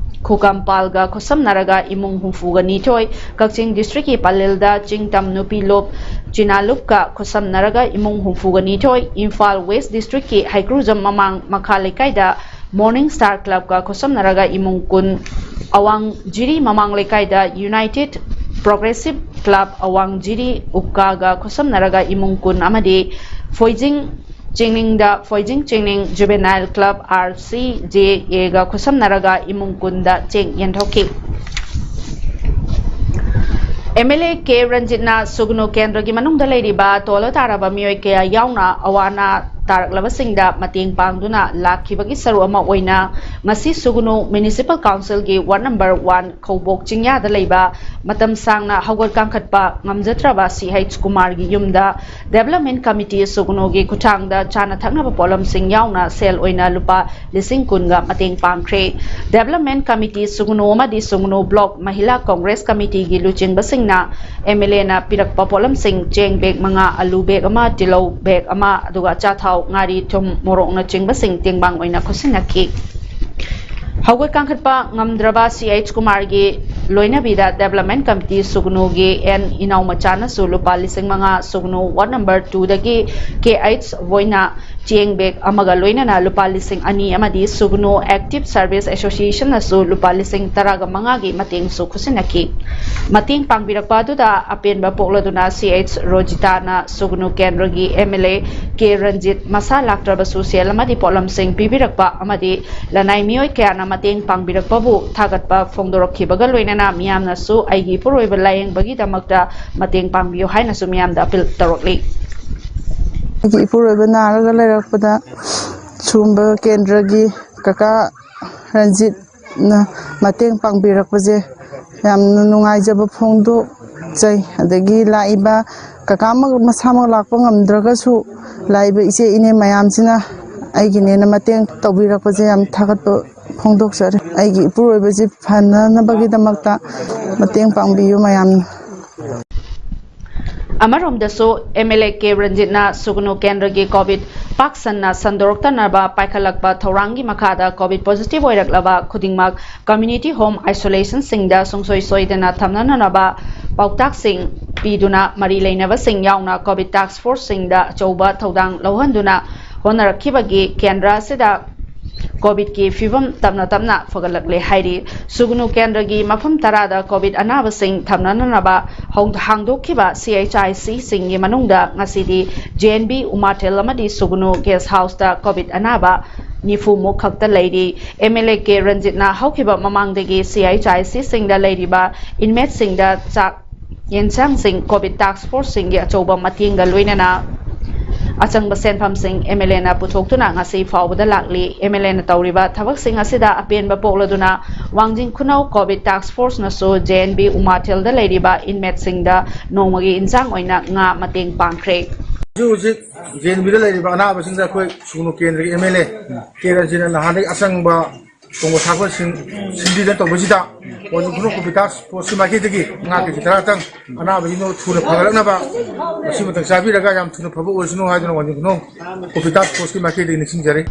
ꯈꯨꯀꯝꯄꯥꯜꯒ ꯈꯨꯠꯁꯝꯅꯔꯒ ꯏꯃꯨꯡ ꯍꯨꯝꯐꯨꯒ ꯅꯤꯊꯣꯏ, ꯀꯛꯆꯤꯡ districtꯀꯤ ꯄꯂꯦꯜꯗ ꯆꯤꯡꯇꯝ ꯅꯨꯄꯤ ꯂꯨꯞ ꯆꯤꯅꯥ ꯂꯨꯞꯀ ꯈꯨꯠꯁꯝꯅꯔꯒ ꯏꯃꯨꯡ ꯍꯨꯝꯐꯨꯒ ꯅꯤꯊꯣꯏ, ꯏꯝꯐꯥꯜ West districtꯀꯤ ꯍꯩꯀ꯭ꯔꯨꯖꯝ ꯃꯃꯥꯡ ꯃꯈꯥ ꯂꯩꯀꯥꯏꯗ Morning Star Clubꯀ ꯈꯨꯠꯁꯝꯅꯔꯒ ꯏꯃꯨꯡ ꯀꯨꯟ, ꯑꯋꯥꯡ ꯖꯤꯔꯤ ꯃꯃꯥꯡ ꯂꯩꯀꯥꯏꯗ United Progressive Club ꯑꯋꯥꯡ ꯖꯤꯔꯤ ꯎꯛꯀꯥꯒ ꯈꯨꯠꯁꯝꯅꯔꯒ ꯏꯃꯨꯡ ꯀꯨꯟ ꯑꯃꯗꯤ ꯐꯣꯏꯖꯤꯡ ꯆꯤꯡꯅꯤꯡꯗ ꯐꯣꯏꯖꯤꯡ ꯆꯤꯡꯅꯤꯡ Juvenile Club RCJAꯒ ꯈꯨꯠꯁꯝꯅꯔꯒ ꯏꯃꯨꯡ ꯀꯨꯟꯗ ꯆꯦꯡ ꯌꯦꯟꯊꯣꯛꯈꯤ꯫ MLA ꯀꯦ ꯔꯟꯖꯤꯠꯅ ꯁꯨꯒꯅꯨ ꯀꯦꯟꯗ꯭ꯔꯒꯤ ꯃꯅꯨꯡꯗ ꯂꯩꯔꯤꯕ ꯇꯣꯜꯂ ꯇꯥꯔꯕ ꯃꯤꯑꯣꯏ ꯀꯌꯥ ꯌꯥꯎꯅ ꯑꯋꯥ ꯑꯅꯥ ꯇꯥꯔꯛꯂꯕꯁꯤꯡꯗ ꯃꯇꯦꯡ ꯄꯥꯡꯗꯨꯅ ꯂꯥꯛꯈꯤꯕꯒꯤ ꯁꯔꯨꯛ ꯑꯃ ꯑꯣꯏꯅ ꯉꯁꯤ ꯁꯨꯒꯨꯅꯨ Municipal Council ꯒꯤ Ward Number One ꯈꯧꯕꯣꯛ ꯆꯤꯡꯌꯥꯗ ꯂꯩꯕ ꯃꯇꯝ ꯁꯥꯡꯅ ꯍꯧꯒꯠ ꯀꯥꯡꯈꯠꯄ ꯉꯝꯖꯗ꯭ꯔꯕ ꯁꯤ ꯑꯩꯆ ꯀꯨꯃꯥꯔꯒꯤ ꯌꯨꯝꯗ Development Committee ꯁꯨꯒꯨꯅꯨꯒꯤ ꯈꯨꯠꯊꯥꯡꯗ ꯆꯥꯅ ꯊꯛꯅꯕ ꯄꯣꯠꯂꯝꯁꯤꯡ ꯌꯥꯎꯅ ꯁꯦꯜ ꯑꯣꯏꯅ ꯂꯨꯄꯥ ꯂꯤꯁꯤꯡ ꯀꯨꯟꯒ ꯃꯇꯦꯡ ꯄꯥꯡꯈ꯭ꯔꯦ꯫ Development Committee ꯁꯨꯒꯨꯅꯨ ꯑꯃꯗꯤ ꯁꯨꯒꯨꯅꯨ Block Mahila Congress Committee ꯒꯤ ꯂꯨꯆꯤꯡꯕꯁꯤꯡꯅ ꯑꯦꯝ ꯑꯦꯜ ꯑꯦꯅ ꯄꯤꯔꯛꯄ ꯄꯣꯠꯂꯝꯁꯤꯡ ꯆꯦꯡ bag ꯃꯉꯥ, ꯑꯂꯨ bag ꯑꯃ, ꯇꯤꯜꯍꯧ bag ꯑꯃ, ꯑꯗꯨꯒ ꯑꯆꯥꯊꯥꯎ, ꯉꯥꯔꯤ, ꯊꯨꯝ, ꯃꯣꯔꯣꯛꯅꯆꯤꯡꯕꯁꯤꯡ ꯇꯦꯡꯕꯥꯡ ꯑꯣꯏꯅ ꯈꯨꯠꯁꯤꯟꯅꯈꯤ꯫ ꯍꯧꯒꯠ ꯀꯥꯡꯈꯠꯄ ꯉꯝꯗ꯭ꯔꯕ ꯁꯤ ꯑꯩꯆ ꯀꯨꯃꯥꯔꯒꯤ ꯂꯣꯏꯅꯕꯤꯗ Development Committee ꯁꯨꯒꯨꯅꯨꯒꯤ ꯑꯦꯟ ꯏꯅꯥꯎꯃꯆꯥꯅꯁꯨ ꯂꯨꯄꯥ ꯂꯤꯁꯤꯡ ꯃꯉꯥ, ꯁꯨꯒꯨꯅꯨ Ward Number Two ꯗꯒꯤ ꯀꯦ ꯑꯩꯆ ꯕꯣꯏꯅ ꯆꯦꯡ bag ꯑꯃꯒ ꯂꯣꯏꯅꯅ ꯂꯨꯄꯥ ꯂꯤꯁꯤꯡ ꯑꯅꯤ ꯑꯃꯗꯤ ꯁꯨꯒꯨꯅꯨ Active Service Association ꯅꯁꯨ ꯂꯨꯄꯥ ꯂꯤꯁꯤꯡ ꯇꯔꯥꯒ ꯃꯉꯥꯒꯤ ꯃꯇꯦꯡꯁꯨ ꯈꯨꯠꯁꯤꯟꯅꯈꯤ꯫ ꯃꯇꯦꯡ ꯄꯥꯡꯕꯤꯔꯛꯄ ꯑꯗꯨꯗ ꯑꯄꯦꯟꯕ ꯄꯣꯛꯂꯗꯨꯅ ꯁꯤ ꯑꯩꯆ ꯔꯣꯖꯤꯇꯥꯅ ꯁꯨꯒꯨꯅꯨ ꯀꯦꯟꯗ꯭ꯔꯒꯤ M L A K Ranjit ꯃꯁꯥ ꯂꯥꯛꯇ꯭ꯔꯕꯁꯨ ꯁꯦꯜ ꯑꯃꯗꯤ ꯄꯣꯠꯂꯝꯁꯤꯡ ꯄꯤꯕꯤꯔꯛꯄ ꯑꯃꯗꯤ ꯂꯅꯥꯏ ꯃꯤꯑꯣꯏ ꯀꯌꯥꯅ ꯃꯇꯦꯡ ꯄꯥꯡꯕꯤꯔꯛꯄꯕꯨ ꯊꯥꯒꯠꯄ ꯐꯣꯡꯗꯣꯔꯛꯈꯤꯕꯒ ꯂꯣꯏꯅꯅ ꯃꯤꯌꯥꯝꯅꯁꯨ ꯑꯩꯒꯤ ꯏꯄꯨꯔꯣꯏꯕ ꯂꯥꯏꯌꯦꯡꯕꯒꯤꯗꯃꯛꯇ ꯃꯇꯦꯡ ꯄꯥꯡꯕꯤꯌꯨ ꯍꯥꯏꯅꯁꯨ ꯃꯤꯌꯥꯝꯗ ꯑꯄꯤꯜ ꯇꯧꯔꯛꯂꯤ꯫ ꯑꯩꯒꯤ ꯏꯄꯨꯔꯣꯏꯕ ꯅꯥꯔꯒ ꯂꯩꯔꯛꯄꯗ ꯁꯨꯒꯨꯝꯕ ꯀꯦꯟꯗ꯭ꯔꯒꯤ ꯀꯀꯥ ꯔꯟꯖꯤꯠꯅ ꯃꯇꯦꯡ ꯄꯥꯡꯕꯤꯔꯛꯄꯁꯦ ꯌꯥꯝꯅ ꯅꯨꯡꯉꯥꯏꯖꯕ ꯐꯣꯡꯗꯣꯛꯆꯩ꯫ ꯑꯗꯒꯤ ꯂꯥꯛꯏꯕ ꯀꯀꯥꯃꯛ ꯃꯁꯥꯃꯛ ꯂꯥꯛꯄ ꯉꯝꯗ꯭ꯔꯒꯁꯨ ꯂꯥꯛꯏꯕ ꯏꯆꯦ ꯏꯅꯦ ꯃꯌꯥꯝꯁꯤꯅ ꯑꯩꯒꯤꯅꯦꯅ ꯃꯇꯦꯡ ꯇꯧꯕꯤꯔꯛꯄꯁꯦ ꯌꯥꯝ ꯊꯥꯒꯠꯄ ꯐꯣꯡꯗꯣꯛꯆꯔꯤ꯫ ꯑꯩꯒꯤ ꯏꯄꯨꯔꯣꯏꯕꯁꯤ ꯐꯅꯅꯕꯒꯤꯗꯃꯛꯇ ꯃꯇꯦꯡ ꯄꯥꯡꯕꯤꯌꯨ ꯃꯌꯥꯝꯅ꯫ ꯑꯃꯔꯣꯝꯗꯁꯨ ꯑꯦꯝ ꯑꯦꯜ ꯑꯦ ꯀꯦ ꯔꯟꯖꯤꯠꯅ ꯁꯨꯒꯅꯨ ꯀꯦꯟꯗ꯭ꯔꯒꯤ ꯀꯣꯚꯤꯗ ꯄꯥꯛ ꯁꯟꯅ ꯁꯟꯗꯣꯔꯛꯇꯅꯕ ꯄꯥꯏꯈꯠꯂꯛꯄ ꯊꯧꯔꯥꯡꯒꯤ ꯃꯈꯥꯗ ꯀꯣꯚꯤꯗ positive ꯑꯣꯏꯔꯛꯂꯕ ꯈꯨꯗꯤꯡꯃꯛ community home isolationꯁꯤꯡꯗ ꯁꯨꯡꯁꯣꯏ ꯁꯣꯏꯗꯅ ꯊꯝꯅꯅꯕ ꯄꯥꯎꯇꯥꯛꯁꯤꯡ ꯄꯤꯗꯨꯅ ꯃꯔꯤ ꯂꯩꯅꯕꯁꯤꯡ ꯌꯥꯎꯅ ꯀꯣꯚꯤꯗ task forceꯁꯤꯡꯗ ꯑꯆꯧꯕ ꯊꯧꯗꯥꯡ ꯂꯧꯍꯟꯗꯨꯅ ꯍꯣꯠꯅꯔꯛꯈꯤꯕꯒꯤ ꯀꯦꯟꯗ꯭ꯔ ꯑꯁꯤꯗ ꯀꯣꯚꯤꯗꯀꯤ ꯐꯤꯕꯝ ꯇꯞꯅ ꯇꯞꯅ ꯐꯒꯠꯂꯛꯂꯦ ꯍꯥꯏꯔꯤ꯫ ꯁꯨꯒꯅꯨ ꯀꯦꯟꯗ꯭ꯔꯒꯤ ꯃꯐꯝ ꯇꯔꯥꯗ ꯀꯣꯚꯤꯗ ꯑꯅꯥꯕꯁꯤꯡ ꯊꯝꯅꯅꯕ ꯍꯧ-, ꯍꯥꯡꯗꯣꯛꯈꯤꯕ ꯁꯤ ꯑꯩꯆ ꯑꯥꯏ ꯁꯤꯁꯤꯡꯒꯤ ꯃꯅꯨꯡꯗ ꯉꯁꯤꯗꯤ ꯖꯦ ꯑꯦꯟ ꯕꯤ ꯎꯃꯥꯊꯦꯜ ꯑꯃꯗꯤ ꯁꯨꯒꯅꯨ guest houseꯇ ꯀꯣꯚꯤꯗ ꯑꯅꯥꯕ ꯅꯤꯐꯨ ꯃꯨꯛ ꯈꯛꯇ ꯂꯩꯔꯤ꯫ ꯑꯦꯝ ꯑꯦꯜ ꯑꯦ ꯀꯦ ꯔꯟꯖꯤꯠꯅ ꯍꯧꯈꯤꯕ ꯃꯃꯥꯡꯗꯒꯤ ꯁꯤ ꯑꯩꯆ ꯑꯥꯏ ꯁꯤꯁꯤꯡꯗ ꯂꯩꯔꯤꯕ inmateꯁꯤꯡꯗ ꯆꯥꯛ ꯌꯦꯟꯁꯥꯡꯁꯤꯡ ꯀꯣꯚꯤꯗ task forceꯁꯤꯡꯒꯤ ꯑꯆꯧꯕ ꯃꯇꯦꯡꯒ ꯂꯣꯏꯅꯅ ꯑꯆꯪꯕ ꯁꯦꯟꯐꯝꯁꯤꯡ MLAꯅ ꯄꯨꯊꯣꯛꯇꯨꯅ ꯉꯁꯤ ꯐꯥꯎꯕꯗ ꯂꯥꯛꯂꯤ꯫ MLAꯅ ꯇꯧꯔꯤꯕ ꯊꯕꯛꯁꯤꯡ ꯑꯁꯤꯗ ꯑꯄꯦꯟꯕ ꯄꯣꯛꯂꯗꯨꯅ ꯋꯥꯡꯖꯤꯡ ꯈꯨꯅꯧ COVID task forceꯅꯁꯨ JNB ꯎꯃꯥꯊꯦꯜꯗ ꯂꯩꯔꯤꯕ inmateꯁꯤꯡꯗ ꯅꯣꯡꯃꯒꯤ ꯏꯟꯁꯥꯡ ꯑꯣꯏꯅ ꯉꯥ ꯃꯇꯦꯡ ꯄꯥꯡꯈ꯭ꯔꯦ꯫ ꯍꯧꯖꯤꯛ ꯍꯧꯖꯤꯛ JNBꯗ ꯂꯩꯔꯤꯕ ꯑꯅꯥꯕꯁꯤꯡꯗ ꯑꯩꯈꯣꯏ ꯁꯨꯒꯅꯨ ꯀꯦꯟꯗ꯭ꯔꯒꯤ MLA ꯀꯦ ꯔꯟꯖꯤꯠꯅ ꯅꯍꯥꯟꯗꯒꯤ ꯑꯆꯪꯕ ꯊꯣꯡꯕ ꯊꯥꯛꯄꯁꯤꯡ ꯁꯤꯟꯕꯤꯗꯅ ꯇꯧꯕꯁꯤꯗ ꯋꯥꯡꯖꯤꯡ ꯈꯨꯅꯧ COVID task forceꯀꯤ ꯃꯥꯏꯀꯩꯗꯒꯤ ꯉꯥ ꯀꯦꯖꯤ ꯇꯔꯥꯇꯪ ꯑꯅꯥꯕꯁꯤꯡꯗꯨ ꯊꯨꯅ ꯐꯒꯠꯂꯛꯅꯕ, ꯃꯁꯤ ꯃꯇꯝ ꯆꯥꯕꯤꯔꯒ ꯌꯥꯝ ꯊꯨꯅ ꯐꯕ ꯑꯣꯏꯁꯅꯨ ꯍꯥꯏꯗꯨꯅ ꯋꯥꯡꯖꯤꯡ ꯈꯨꯅꯧ COVID task forceꯀꯤ ꯃꯥꯏꯀꯩꯗꯒꯤ ꯅꯤꯡꯁꯤꯡꯖꯔꯤ꯫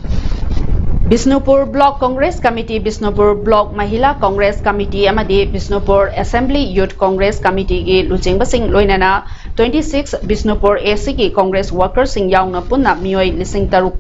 Bishnupur Block Congress Committee, Bishnupur Block Mahila Congress Committee ꯑꯃꯗꯤ ꯕꯤꯁꯅꯨꯄꯨꯔ Assembly Youth Congress Committeeꯒꯤ ꯂꯨꯆꯤꯡꯕꯁꯤꯡ ꯂꯣꯏꯅꯅ twenty six ꯕꯤꯁꯅꯨꯄꯨꯔ ACꯒꯤ Congress workerꯁꯤꯡ ꯌꯥꯎꯅ ꯄꯨꯟꯅ ꯃꯤꯑꯣꯏ ꯂꯤꯁꯤꯡ ꯇꯔꯨꯛ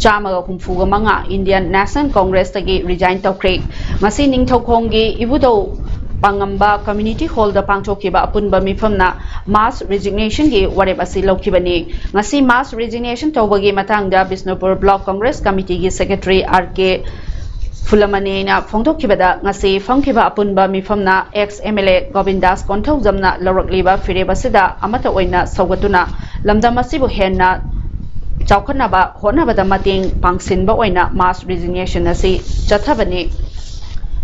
ꯆꯥꯝꯃꯒ ꯍꯨꯝꯐꯨꯒ ꯃꯉꯥ Indian National Congressꯇꯒꯤ resign ꯇꯧꯈ꯭ꯔꯦ꯫ ꯉꯁꯤ ꯅꯤꯡꯊꯧꯈꯣꯡꯒꯤ ꯏꯕꯨꯙꯧ ꯄꯥꯉꯝꯕ Community Hallꯗ ꯄꯥꯡꯊꯣꯛꯈꯤꯕ ꯑꯄꯨꯟꯕ ꯃꯤꯐꯝꯅ mass resignation ꯒꯤ ꯋꯥꯔꯦꯞ ꯑꯁꯤ ꯂꯧꯈꯤꯕꯅꯤ꯫ ꯉꯁꯤ mass resignation ꯇꯧꯕꯒꯤ ꯃꯇꯥꯡꯗ Bishnupur Block Congress Committeeꯒꯤ Secretary R K ꯐꯨꯂꯃꯅꯤꯅ ꯐꯣꯡꯗꯣꯛꯈꯤꯕꯗ, ꯉꯁꯤ ꯐꯝꯈꯤꯕ ꯑꯄꯨꯟꯕ ꯃꯤꯐꯝꯅ ex MLA ꯒꯣꯕꯤꯟꯗꯥꯁ ꯀꯣꯟꯊꯧꯖꯝꯅ ꯂꯧꯔꯛꯂꯤꯕ ꯐꯤꯔꯦꯞ ꯑꯁꯤꯗ ꯑꯃꯠꯇ ꯑꯣꯏꯅ ꯁꯧꯒꯠꯇꯨꯅ ꯂꯝꯗꯝ ꯑꯁꯤꯕꯨ ꯍꯦꯟꯅ ꯆꯥꯎꯈꯠꯅꯕ ꯍꯣꯠꯅꯕꯗ ꯃꯇꯦꯡ ꯄꯥꯡꯁꯤꯟꯕ ꯑꯣꯏꯅ mass resignation ꯑꯁꯤ ꯆꯠꯊꯕꯅꯤ꯫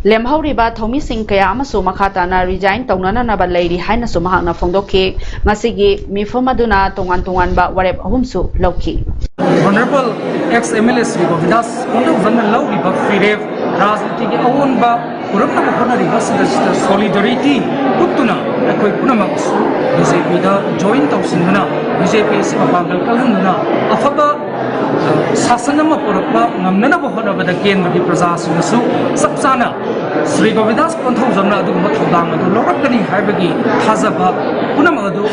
ꯂꯦꯝꯍꯧꯔꯤꯕ ꯊꯧꯃꯤꯁꯤꯡ ꯀꯌꯥ ꯑꯃꯁꯨ ꯃꯈꯥ ꯇꯥꯅ resign ꯇꯧꯅꯅꯅꯕ ꯂꯩꯔꯤ ꯍꯥꯏꯅꯁꯨ ꯃꯍꯥꯛꯅ ꯐꯣꯡꯗꯣꯛꯈꯤ꯫ ꯉꯁꯤꯒꯤ ꯃꯤꯐꯝ ꯑꯗꯨꯅ ꯇꯣꯉꯥꯟ ꯇꯣꯉꯥꯟꯕ ꯋꯥꯔꯦꯞ ꯑꯍꯨꯝꯁꯨ ꯂꯧꯈꯤ꯫ Honorable ex MLA ꯁ꯭ꯔꯤ ꯒꯣꯕꯤꯟꯗꯥꯁ ꯀꯣꯟꯊꯧꯖꯝꯅ ꯂꯧꯔꯤꯕ ꯐꯤꯔꯦꯞ, ꯔꯥꯖꯅꯤꯇꯤꯒꯤ ꯑꯑꯣꯟꯕ ꯄꯨꯔꯛꯅꯕ ꯍꯣꯠꯅꯔꯤꯕ ꯑꯁꯤꯗ solidarity ꯎꯠꯇꯨꯅ ꯑꯩꯈꯣꯏ ꯄꯨꯝꯅꯃꯛꯁꯨ BJPꯗ join ꯇꯧꯁꯤꯟꯗꯨꯅ, BJP ꯑꯁꯤ ꯃꯄꯥꯡꯒꯜ ꯀꯜꯍꯟꯗꯨꯅ ꯑꯐꯕ ꯁꯥꯁꯟ ꯑꯃ ꯄꯨꯔꯛꯄ ꯉꯝꯅꯅꯕ ꯍꯣꯠꯅꯕꯗ ꯀꯦꯟꯗ꯭ꯔꯒꯤ ꯄ꯭ꯔꯖꯥꯁꯤꯡꯅꯁꯨ ꯆꯞ ꯆꯥꯅ ꯁ꯭ꯔꯤ ꯒꯣꯕꯤꯟꯗꯥꯁ ꯀꯣꯟꯊꯧꯖꯝꯅ ꯑꯗꯨꯒꯨꯝꯕ ꯊꯧꯗꯥꯡ ꯑꯗꯨ ꯂꯧꯔꯛꯀꯅꯤ ꯍꯥꯏꯕꯒꯤ ꯊꯥꯖꯕ ꯄꯨꯝꯅꯃꯛ ꯑꯗꯨ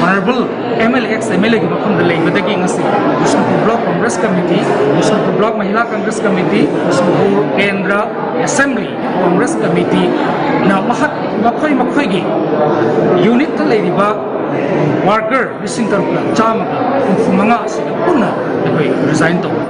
Honorable MLA, ex MLAꯒꯤ ꯃꯐꯝꯗ ꯂꯩꯕꯗꯒꯤ ꯉꯁꯤ Bishnupur Block Congress Committee, Bishnupur Block Mahila Congress Committee, Bishnupur ꯀꯦꯟꯗ꯭ꯔ Assembly Congress Committeeꯅ ꯃꯍꯥꯛ, ꯃꯈꯣꯏ ꯃꯈꯣꯏꯒꯤ unitꯇ ꯂꯩꯔꯤꯕ worker ꯂꯤꯁꯤꯡ ꯇꯔꯨꯛꯀ ꯆꯥꯝꯃꯒ ꯍꯨꯝꯐꯨ ꯃꯉꯥ ꯑꯁꯤꯒ ꯄꯨꯟꯅ ꯑꯩꯈꯣꯏ resign ꯇꯧꯔꯦ꯫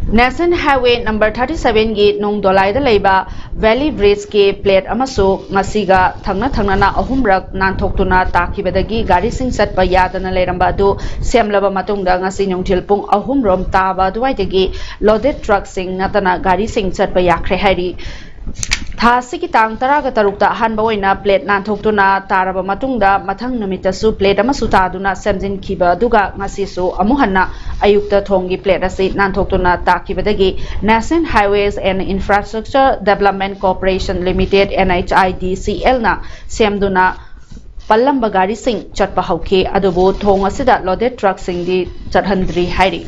National Highway number thirty sevenꯒꯤ ꯅꯣꯡ ꯗꯣꯂꯥꯏꯗ ꯂꯩꯕ Valley Bridgeꯀꯤ plate ꯑꯃꯁꯨ ꯉꯁꯤꯒ ꯊꯪꯅ ꯊꯪꯅꯅ ꯑꯍꯨꯝꯔꯛ ꯅꯥꯟꯊꯣꯛꯇꯨꯅ ꯇꯥꯈꯤꯕꯗꯒꯤ ꯒꯥꯔꯤꯁꯤꯡ ꯆꯠꯄ ꯌꯥꯗꯅ ꯂꯩꯔꯝꯕ ꯑꯗꯨ ꯁꯦꯝꯂꯕ ꯃꯇꯨꯡꯗ ꯉꯁꯤ ꯅꯨꯡꯊꯤꯜ ꯄꯨꯡ ꯑꯍꯨꯝ ꯔꯣꯝ ꯇꯥꯕ ꯑꯗꯨꯋꯥꯏꯗꯒꯤ loaded truckꯁꯤꯡ ꯅꯠꯇꯅ ꯒꯥꯔꯤꯁꯤꯡ ꯆꯠꯄ ꯌꯥꯈ꯭ꯔꯦ ꯍꯥꯏꯔꯤ꯫ ꯊꯥ ꯑꯁꯤꯒꯤ ꯇꯥꯡ ꯇꯔꯥꯒ ꯇꯔꯨꯛꯇ ꯑꯍꯥꯟꯕ ꯑꯣꯏꯅ plate ꯅꯥꯟꯊꯣꯛꯇꯨꯅ ꯇꯥꯔꯕ ꯃꯇꯨꯡꯗ ꯃꯊꯪ ꯅꯨꯃꯤꯠꯇꯁꯨ plate ꯑꯃꯁꯨ ꯇꯥꯗꯨꯅ ꯁꯦꯝꯖꯤꯟꯈꯤꯕ ꯑꯗꯨꯒ ꯉꯁꯤꯁꯨ ꯑꯃꯨꯛ ꯍꯟꯅ ꯑꯌꯨꯛꯇ ꯊꯣꯡꯒꯤ plate ꯑꯁꯤ ꯅꯥꯟꯊꯣꯛꯇꯨꯅ ꯇꯥꯈꯤꯕꯗꯒꯤ National Highways and Infrastructure Development Corporation Limited, NHIDCLꯅ ꯁꯦꯝꯗꯨꯅ ꯄꯜꯂꯝꯕ ꯒꯥꯔꯤꯁꯤꯡ ꯆꯠꯄ ꯍꯧꯈꯤ꯫ ꯑꯗꯨꯕꯨ ꯊꯣꯡ ꯑꯁꯤꯗ loaded truckꯁꯤꯡꯗꯤ ꯆꯠꯍꯟꯗ꯭ꯔꯤ ꯍꯥꯏꯔꯤ꯫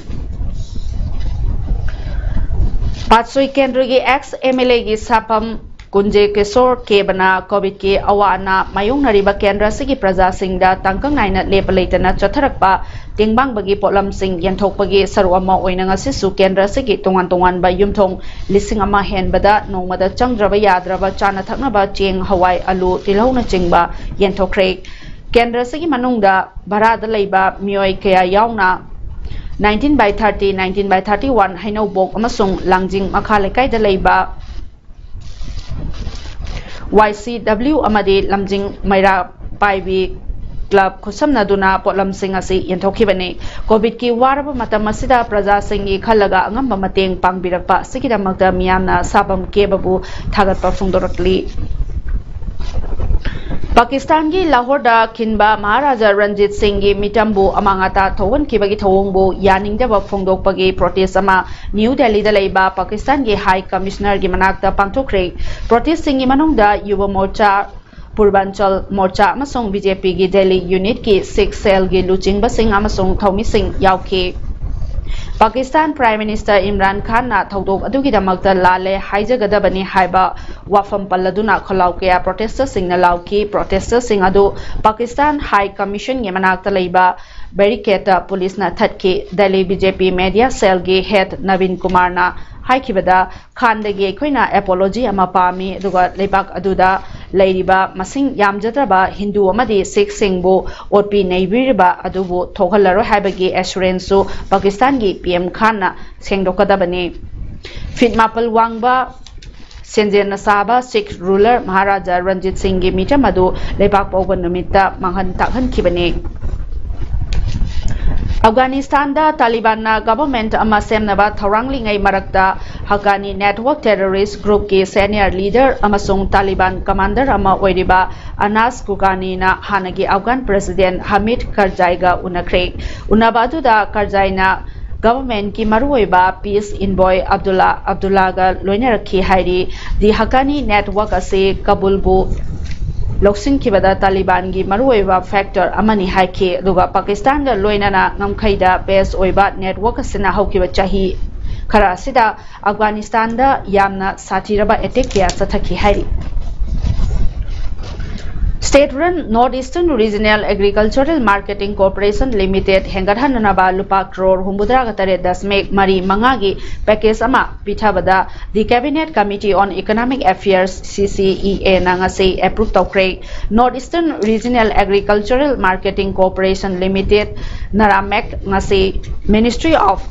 ꯄꯥꯠꯁꯣꯏ ꯀꯦꯟꯗ꯭ꯔꯒꯤ ex MLAꯒꯤ ꯁꯥꯐꯝ ꯀꯨꯟꯖꯦ ꯀꯤꯁꯣꯔ ꯀꯦꯕꯅ COVIDꯀꯤ ꯑꯋꯥ ꯑꯅꯥ ꯃꯥꯌꯣꯛꯅꯔꯤꯕ ꯀꯦꯟꯗ꯭ꯔ ꯑꯁꯤꯒꯤ ꯄ꯭ꯔꯖꯥꯁꯤꯡꯗ ꯇꯥꯡꯀꯛ ꯅꯥꯏꯅ ꯂꯦꯞꯄ ꯂꯩꯇꯅ ꯆꯠꯊꯔꯛꯄ ꯇꯦꯡꯕꯥꯡꯕꯒꯤ ꯄꯣꯠꯂꯝꯁꯤꯡ ꯌꯦꯟꯊꯣꯛꯄꯒꯤ ꯁꯔꯨꯛ ꯑꯃ ꯑꯣꯏꯅ ꯉꯁꯤꯁꯨ ꯀꯦꯟꯗ꯭ꯔ ꯑꯁꯤꯒꯤ ꯇꯣꯉꯥꯟ ꯇꯣꯉꯥꯟꯕ ꯌꯨꯝꯊꯣꯡ ꯂꯤꯁꯤꯡ ꯑꯃ ꯍꯦꯟꯕꯗ ꯅꯣꯡꯃꯗ ꯆꯪꯗ꯭ꯔꯕ ꯌꯥꯗ꯭ꯔꯕ ꯆꯥꯅ ꯊꯛꯅꯕ ꯆꯦꯡ, ꯍꯋꯥꯏ, ꯑꯂꯨ, ꯇꯤꯜꯍꯧꯅꯆꯤꯡꯕ ꯌꯦꯟꯊꯣꯛꯈ꯭ꯔꯦ꯫ ꯀꯦꯟꯗ꯭ꯔ ꯑꯁꯤꯒꯤ ꯃꯅꯨꯡꯗ ꯚꯔꯥꯗ ꯂꯩꯕ ꯃꯤꯑꯣꯏ ꯀꯌꯥ ꯌꯥꯎꯅ nineteen by thirty, nineteen by thirty one ꯍꯩꯅꯧꯕꯣꯛ ꯑꯃꯁꯨꯡ ꯂꯥꯡꯖꯤꯡ ꯃꯈꯥ ꯂꯩꯀꯥꯏꯗ ꯂꯩꯕ YCW ꯑꯃꯗꯤ ꯂꯝꯖꯤꯡ ꯃꯩꯔꯥ ꯄꯥꯏꯕꯤ club ꯈꯨꯠꯁꯝꯅꯗꯨꯅ ꯄꯣꯠꯂꯝꯁꯤꯡ ꯑꯁꯤ ꯌꯦꯟꯊꯣꯛꯈꯤꯕꯅꯤ꯫ COVIDꯀꯤ ꯋꯥꯔꯕ ꯃꯇꯝ ꯑꯁꯤꯗ ꯄ꯭ꯔꯖꯥꯁꯤꯡꯒꯤ ꯈꯜꯂꯒ ꯑꯉꯝꯕ ꯃꯇꯦꯡ ꯄꯥꯡꯕꯤꯔꯛꯄ ꯑꯁꯤꯒꯤꯗꯃꯛꯇ ꯃꯤꯌꯥꯝꯅ ꯁꯥꯐꯝ ꯀꯦꯕꯕꯨ ꯊꯥꯒꯠꯄ ꯐꯣꯡꯗꯣꯔꯛꯂꯤ꯫ ꯄꯥꯀꯤꯁꯇꯥꯟꯒꯤ ꯂꯥꯍꯣꯔꯗ ꯈꯤꯟꯕ ꯃꯍꯥꯔꯥꯖꯥ ꯔꯟꯖꯤꯠ ꯁꯤꯡꯒꯤ ꯃꯤꯇꯝꯕꯨ ꯑꯃꯥꯡ ꯑꯇꯥ ꯊꯣꯛꯍꯟꯈꯤꯕꯒꯤ ꯊꯧꯑꯣꯡꯕꯨ ꯌꯥꯅꯤꯡꯗꯕ ꯐꯣꯡꯗꯣꯛꯄꯒꯤ protest ꯑꯃ ꯅ꯭ꯌꯨ ꯗꯦꯜꯂꯤꯗ ꯂꯩꯕ ꯄꯥꯀꯤꯁꯇꯥꯟꯒꯤ High Commissionerꯒꯤ ꯃꯅꯥꯛꯇ ꯄꯥꯡꯊꯣꯛꯈ꯭ꯔꯦ꯫ Protestꯁꯤꯡꯒꯤ ꯃꯅꯨꯡꯗ ꯌꯨꯕ ꯃꯣꯔꯆꯥ, ꯄꯨꯔꯕꯥꯟꯆꯜ ꯃꯣꯔꯆꯥ ꯑꯃꯁꯨꯡ BJPꯒꯤ ꯗꯦꯜꯂꯤ unitꯀꯤ Sikh cellꯒꯤ ꯂꯨꯆꯤꯡꯕꯁꯤꯡ ꯑꯃꯁꯨꯡ ꯊꯧꯃꯤꯁꯤꯡ ꯌꯥꯎꯈꯤ꯫ ꯄꯥꯀꯤꯁꯇꯥꯟ Prime Minister ꯏꯝꯔꯥꯟ ꯈꯥꯟꯅ ꯊꯧꯗꯣꯛ ꯑꯗꯨꯒꯤꯗꯃꯛꯇ ꯂꯥꯜꯂꯦ ꯍꯥꯏꯖꯒꯗꯕꯅꯤ ꯍꯥꯏꯕ ꯋꯥꯐꯝ ꯄꯜꯂꯗꯨꯅ ꯈꯣꯜꯂꯥꯎ ꯀꯌꯥ protestꯁꯤꯡꯅ ꯂꯥꯎꯈꯤ꯫ Protestꯁꯤꯡ ꯑꯗꯨ ꯄꯥꯀꯤꯁꯇꯥꯟ High Commissionꯒꯤ ꯃꯅꯥꯛꯇ ꯂꯩꯕ barricadeꯇ ꯄꯨꯂꯤꯁꯅ ꯊꯠꯈꯤ꯫ ꯗꯦꯜꯂꯤ BJP media cellꯒꯤ head ꯅꯕꯤꯟ ꯀꯨꯃꯥꯔꯅ ꯍꯥꯏꯈꯤꯕꯗ, ꯈꯥꯟꯗꯒꯤ ꯑꯩꯈꯣꯏꯅ apology ꯑꯃ ꯄꯥꯝꯃꯤ, ꯑꯗꯨꯒ ꯂꯩꯕꯥꯛ ꯑꯗꯨꯗ ꯂꯩꯔꯤꯕ ꯃꯁꯤꯡ ꯌꯥꯝꯖꯗ꯭ꯔꯕ ꯍꯤꯟꯗꯨ ꯑꯃꯗꯤ Sikhꯁꯤꯡꯕꯨ ꯑꯣꯠꯄꯤ ꯅꯩꯕꯤꯔꯤꯕ ꯑꯗꯨꯕꯨ ꯊꯣꯛꯍꯜꯂꯔꯣꯏ ꯍꯥꯏꯕꯒꯤ assuranceꯁꯨ ꯄꯥꯀꯤꯁꯇꯥꯟꯒꯤ PM ꯈꯥꯟꯅ ꯁꯦꯡꯗꯣꯛꯀꯗꯕꯅꯤ꯫ Feet ꯃꯥꯄꯜ ꯋꯥꯡꯕ ꯁꯦꯟꯖꯦꯟꯅ ꯁꯥꯕ ꯁꯤꯈ ꯔꯨꯂꯔ ꯃꯍꯥꯔꯥꯖꯥ ꯔꯟꯖꯤꯠ ꯁꯤꯡꯒꯤ ꯃꯤꯆꯝ ꯑꯗꯨ ꯂꯩꯕꯥꯛ ꯄꯧꯕ ꯅꯨꯃꯤꯠꯇ ꯃꯥꯡꯍꯟ ꯇꯥꯛꯍꯟꯈꯤꯕꯅꯤ꯫ ꯑꯐꯒꯥꯅꯤꯁꯇꯥꯟꯗ ꯇꯥꯂꯤꯕꯥꯟꯅ ꯒꯚꯔꯟꯃꯦꯟꯠ ꯑꯃ ꯁꯦꯝꯅꯕ ꯊꯧꯔꯥꯡꯂꯤꯉꯩ ꯃꯔꯛꯇ ꯍꯛꯀꯥꯅꯤ ꯅꯦꯠꯋꯔꯛ ꯇꯦꯔꯣꯔꯤꯁ ꯒ꯭ꯔꯨꯞꯀꯤ ꯁꯦꯅꯤꯌꯔ ꯂꯤꯗꯔ ꯑꯃꯁꯨꯡ ꯇꯥꯂꯤꯕꯥꯟ ꯀꯃꯥꯟꯗꯔ ꯑꯃ ꯑꯣꯏꯔꯤꯕ ꯑꯅꯥꯁ ꯀꯨꯀꯥꯅꯤꯅ ꯍꯥꯟꯅꯒꯤ ꯑꯐꯒꯥꯟ ꯄ꯭ꯔꯦꯁꯤꯗꯦꯟꯠ ꯍꯃꯤꯗ ꯀꯔꯖꯥꯏꯒ ꯎꯅꯈ꯭ꯔꯦ꯫ ꯎꯅꯕ ꯑꯗꯨꯗ ꯀꯔꯖꯥꯏꯅ ꯒꯚꯔꯟꯃꯦꯟꯠꯀꯤ ꯃꯔꯨꯑꯣꯏꯕ ꯄꯤꯁ ꯏꯟꯚꯣꯏ ꯑꯕꯗꯨꯜꯂꯥ ꯑꯕꯗꯨꯜꯂꯥꯒ ꯂꯣꯏꯅꯔꯛꯈꯤ ꯍꯥꯏꯔꯤ꯫ ꯗꯤ ꯍꯛꯀꯥꯅꯤ ꯅꯦꯠꯋꯔꯛ ꯑꯁꯤ ꯀꯕꯨꯜꯕꯨ ꯂꯧꯁꯤꯟꯈꯤꯕꯗ ꯇꯥꯂꯤꯕꯥꯟꯒꯤ ꯃꯔꯨꯑꯣꯏꯕ ꯐꯦꯛꯇꯔ ꯑꯃꯅꯤ ꯍꯥꯏꯈꯤ꯫ ꯑꯗꯨꯒ ꯄꯥꯀꯤꯁꯇꯥꯟꯒ ꯂꯣꯏꯅꯅ ꯉꯝꯈꯩꯗ ꯕꯦꯁ ꯑꯣꯏꯕ ꯅꯦꯠꯋꯔꯛ ꯑꯁꯤꯅ ꯍꯧꯈꯤꯕ ꯆꯍꯤ ꯈꯔ ꯑꯁꯤꯗ ꯑꯐꯒꯥꯅꯤꯁꯇꯥꯟꯗ ꯌꯥꯝꯅ ꯁꯥꯊꯤꯔꯕ ꯑꯦꯇꯦꯛ ꯀꯌꯥ ꯆꯠꯊꯈꯤ ꯍꯥꯏꯔꯤ꯫ State run North Eastern Regional Agricultural Marketing Corporation Limited ꯍꯦꯟꯒꯠꯍꯟꯅꯅꯕ ꯂꯨꯄꯥ ꯀ꯭ꯔꯣꯔ ꯍꯨꯝꯐꯨꯇꯔꯥꯒ ꯇꯔꯦꯠ ꯗꯁꯃꯤꯛ ꯃꯔꯤ ꯃꯉꯥꯒꯤ ꯄꯦꯀꯦꯖ ꯑꯃ ꯄꯤꯊꯕꯗ The Cabinet Committee on Economic Affairs, C C E A, ꯅ ꯉꯁꯤ ꯑꯦꯄ꯭ꯔꯨꯞ ꯇꯧꯈ꯭ꯔꯦ꯫ North Eastern Regional Agricultural Marketing Corporation Limited, ꯅꯔꯥꯃꯦꯛ, ꯉꯁꯤ Ministry of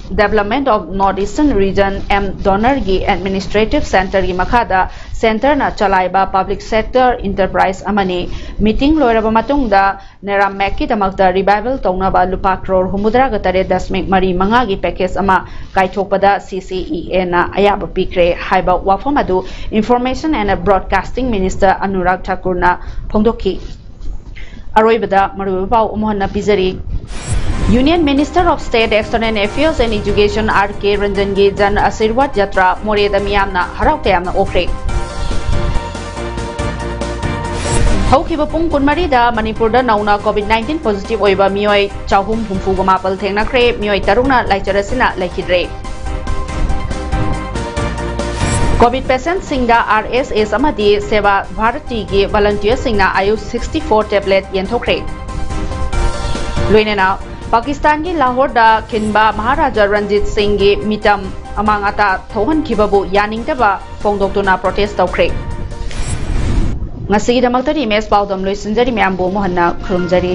Development of North Eastern Region, M DoNER, ꯒꯤ ꯑꯦꯗꯃꯤꯅꯤꯁꯇ꯭ꯔꯦꯇꯤꯚ ꯁꯦꯟꯇꯔꯒꯤ ꯃꯈꯥꯗ ꯁꯦꯟꯇꯔꯅ ꯆꯂꯥꯏꯕ ꯄꯕ꯭ꯂꯤꯛ ꯁꯦꯛꯇꯔ ꯏꯟꯇꯔꯄ꯭ꯔꯥꯏꯖ ꯑꯃꯅꯤ꯫ ꯃꯤꯇꯤꯡ ꯂꯣꯏꯔꯕ ꯃꯇꯨꯡꯗ ꯅꯦꯔꯥꯃꯦꯛꯀꯤꯗꯃꯛꯇ ꯔꯤꯚꯥꯏꯚꯦꯜ ꯇꯧꯅꯕ ꯂꯨꯄꯥ ꯀ꯭ꯔꯣꯔ ꯍꯨꯝꯐꯨꯇꯔꯥꯒ ꯇꯔꯦꯠ ꯗꯁꯃꯤꯛ ꯃꯔꯤ ꯃꯉꯥꯒꯤ ꯄꯦꯀꯦꯖ ꯑꯃ ꯀꯥꯏꯊꯣꯛꯄꯗ C C E A ꯅ ꯑꯌꯥꯕ ꯄꯤꯈ꯭ꯔꯦ ꯍꯥꯏꯕ ꯋꯥꯐꯝ ꯑꯗꯨ Information and Broadcasting Minister Anurag ꯊꯥꯀꯨꯔꯅ ꯐꯣꯡꯗꯣꯛꯈꯤ꯫ ꯑꯔꯣꯏꯕꯗ ꯃꯔꯨꯑꯣꯏꯕ ꯄꯥꯎ ꯑꯃꯨꯛ ꯍꯟꯅ ꯄꯤꯖꯔꯤ꯫ Union Minister of State External Affairs and Education R K ꯔꯟꯖꯟꯒꯤ ꯖꯟ ꯑꯁꯤꯔꯋꯥꯗ ꯌꯥꯇ꯭ꯔꯥ ꯃꯣꯔꯦꯗ ꯃꯤꯌꯥꯝꯅ ꯍꯔꯥꯎ ꯇꯌꯥꯝꯅ ꯑꯣꯛꯈ꯭ꯔꯦ꯫ ꯍꯧꯈꯤꯕ ꯄꯨꯡ ꯀꯨꯟꯃꯔꯤꯗ ꯃꯅꯤꯄꯨꯔꯗ ꯅꯧꯅ COVID nineteen positive ꯑꯣꯏꯕ ꯃꯤꯑꯣꯏ ꯆꯍꯨꯝ ꯍꯨꯝꯐꯨꯒ ꯃꯥꯄꯜ ꯊꯦꯡꯅꯈ꯭ꯔꯦ꯫ ꯃꯤꯑꯣꯏ ꯇꯔꯨꯛꯅ ꯂꯥꯏꯆꯠ ꯑꯁꯤꯅ ꯂꯩꯈꯤꯗ꯭ꯔꯦ꯫ COVID patientꯁꯤꯡꯗ R S S ꯑꯃꯗꯤ ꯁꯦꯕꯥ ꯚꯥꯔꯇꯤꯒꯤ volunteerꯁꯤꯡꯅ ꯑꯌꯨꯁ sixty four tablet ꯌꯦꯟꯊꯣꯛꯈ꯭ꯔꯦ꯫ ꯂꯣꯏꯅꯅ ꯄꯥꯀꯤꯁꯇꯥꯟꯒꯤ ꯂꯥꯍꯣꯔꯗ ꯈꯤꯟꯕ ꯃꯍꯥꯔꯥꯖꯥ ꯔꯟꯖꯤꯠ ꯁꯤꯡꯒꯤ ꯃꯤꯇꯝ ꯑꯃꯥꯡ ꯑꯇꯥ ꯊꯣꯛꯍꯟꯈꯤꯕꯕꯨ ꯌꯥꯅꯤꯡꯗꯕ ꯐꯣꯡꯗꯣꯛꯇꯨꯅ protest ꯇꯧꯈ꯭ꯔꯦ꯫ ꯉꯁꯤꯒꯤꯗꯃꯛꯇꯗꯤ ꯏꯃꯦꯖ ꯄꯥꯎꯗꯝ ꯂꯣꯏꯁꯤꯟꯖꯔꯤ꯫ ꯃꯌꯥꯝꯕꯨ ꯑꯃꯨꯛ ꯍꯟꯅ ꯈꯨꯔꯨꯝꯖꯔꯤ꯫